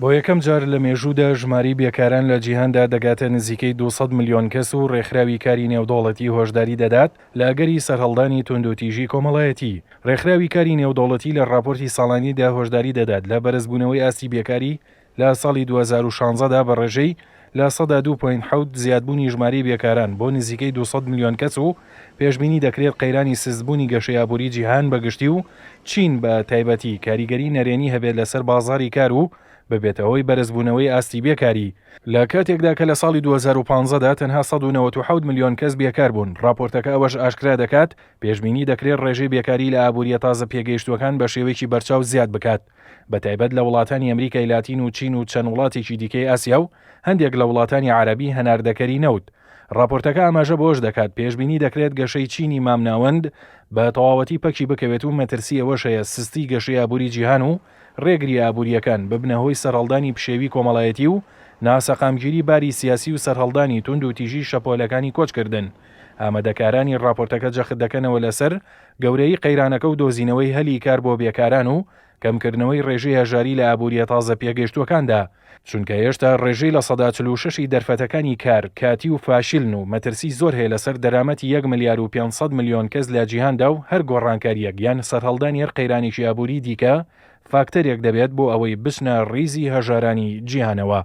بۆ یەکەم جار لە مێژوودا ژمارەی بێکاران لە جیهاندا دەگاتە نزیکەی 200 ملیۆن کەس و ڕێکخراوی کاری نێودەوڵەتی هۆشداری دەدات لە ئەگەری سەرهەڵدانی توندوتیژی کۆمەڵایەتی. ڕێکخراوی کاری نێودەوڵەتی لە ڕاپۆرتی ساڵانیدا هۆشداری دەدات لە بەرزبوونەوەی ئاستی بێکاری لە ساڵی 2016 دا بە ڕێژەی 2.7% زیادبوونی ژمارەی بێکاران بۆ نزیکەی 200 ملیۆن کەس و پێشبینی دەکرێت قەیرانی سستبوونی گەشەی ئابووری جیهان بە گشتی و چین بە تایبەتی کاریگەری نەرێنی هەبێت لەسەر بازاڕی کار و ببێتە هۆی بەرزبوونەوەی ئاستی بێکاری. لە کاتێکدا کە لە ساڵی 2015 دا تەنها 197 ملیۆن کەس بێکار بوون، ڕاپۆرتەکە ئەوەش ئاشکرا دەکات، پێشبینی دەکرێت ڕێژەی بێکاری لە ئابوورییە تازە پێگەیشتووەکان بە شێوەیەکی بەرچاو زیاد بکات، بەتایبەت لە وڵاتانی ئەمریکای لاتین و چین و چەند وڵاتێکی دیکەی ئاسیا و هەندێک لە وڵاتانی عەرەبی هەناردەکەری نەوت. ڕاپۆرتەکە ئاماژە بەوەش دەکات، پێشبینی دەکرێت گەشەی چینی مامناوەند بە تەواوەتی پەکی بکەوێت و مەترسی ئەوەش هەیە سستی گەشەی ئابووری جیهان و ڕێگرییە ئابوورییەکان ببنە هۆی سەرهەڵدانی پشێوی کۆمەڵایەتی و ناسەقامگیری باری سیاسی و سەرهەڵدانی توندوتیژی شەپۆلەکانی کۆچکردن. ئامادەکارانی ڕاپۆرتەکە جەخت دەکەنەوە لەسەر گەورەیی قەیرانەکە و دۆزینەوەی هەلی کار بۆ بێکاران و کەمکردنەوەی ڕێژەی هەژاری لە ئابوورییە تازە پێگەیشتووەکاندا، چونکە هێشتا ڕێژەی 46% ی دەرفەتەکانی کار کاتی و فاشیلن و مەترسی زۆر هەیە لەسەر دەرامەتی یەک ملیار و 500 ملیۆن کەس لە جیهاندا و هەر گۆڕانکارییەک یان سەرهەڵدانی هەر قەیرانێکی ئابووری دیکە فاکتەرێک دەبێت بۆ ئەوەی بچنە ڕیزی هەژارانی جیهانەوە.